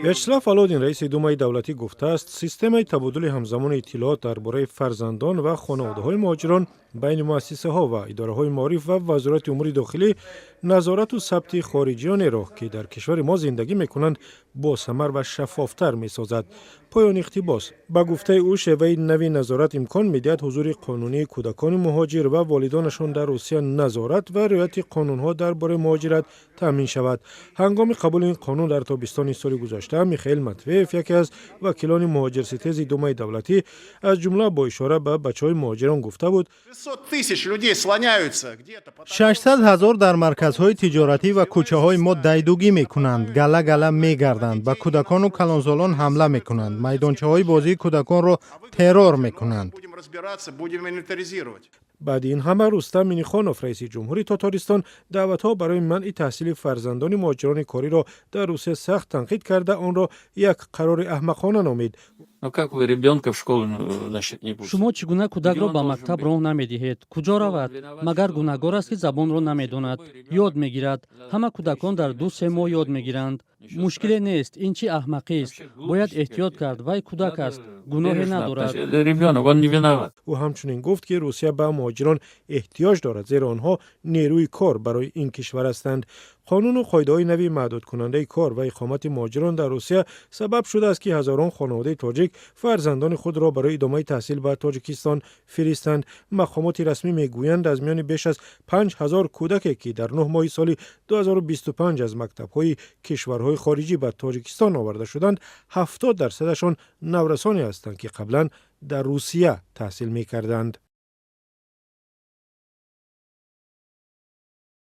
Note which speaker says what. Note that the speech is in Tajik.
Speaker 1: Вячеслав Володин, раиси Думаи давлатӣ, гуфтааст, системаи табодули ҳамзамони иттилоот дар бораи фарзандон ва хонаводаҳои муҳоҷирон байни муассисаҳо ва идораҳои маориф ва Вазорати умури дохилӣ назорату сабти хориҷиёнеро, ки дар кишвари мо зиндагӣ мекунанд, босамар ва шаффофтар месозад. Поёни иқтибос. Ба гуфтаи ӯ, шеваи нави назорат имкон медиҳад ҳузури қонунии кӯдакони муҳоҷир ва волидонашон дар Русия назорат ва риояти қонунҳо дар бораи муҳоҷират таъмин шавад. Ҳангоми қабули ин қонун дар тобистони соли гузашта Михаил Матвеев, яке аз вакилони муҳоҷирситези Думаи давлатӣ, аз ҷумла бо ишора ба бачаҳои муҳоҷирон гуфта буд:
Speaker 2: 600 ҳазор дар марказҳои тиҷоратӣ ва кӯчаҳои мо дайдугӣ мекунанд, гала гала мегарданд, ба кӯдакону калонсолон ҳамла мекунанд, майдончаҳои бозии кӯдаконро террор мекунанд.
Speaker 1: Баъди ин ҳама Рустам Миннихонов, раиси ҷумҳури Тотористон, даъватҳо барои манъи таҳсили фарзандони муҳоҷирони кориро дар Русия сахт танқид карда, онро як қарори аҳмақона номид.
Speaker 3: Шумо чӣ гуна кӯдакро ба мактаб роҳ намедиҳед? Куҷо равад? Магар гунаҳгор аст, ки забонро намедонад? Ёд мегирад. Ҳама кӯдакон дар 2-3 моҳ ёд мегиранд. Мушкиле нест. Ин чӣ аҳмақист? Бояд эҳтиёт кард. Вай кӯдак аст, гуноҳе надорад.
Speaker 1: Ӯ ҳамчунин гуфт, ки Русия ба муҳоҷирон эҳтиёҷ дорад, зеро онҳо нерӯи кор барои ин кишвар ҳастанд. Қонуну қоидаҳои нави маҳдудкунандаи кор ва иқомати муҳоҷирон дар Русия сабаб шудааст, ки ҳазорон хонаводаи тоҷик фарзандони худро барои идомаи таҳсил ба Тоҷикистон фиристанд. Мақомоти расмӣ мегӯянд, аз миёни беш аз 5000 кӯдаке, ки дар 9 моҳи соли 2025 аз мактабҳои кишварҳои хориҷӣ ба Тоҷикистон оварда шуданд, 70 дарсадашон наврасоне ҳастанд, ки қаблан дар Русия таҳсил мекарданд.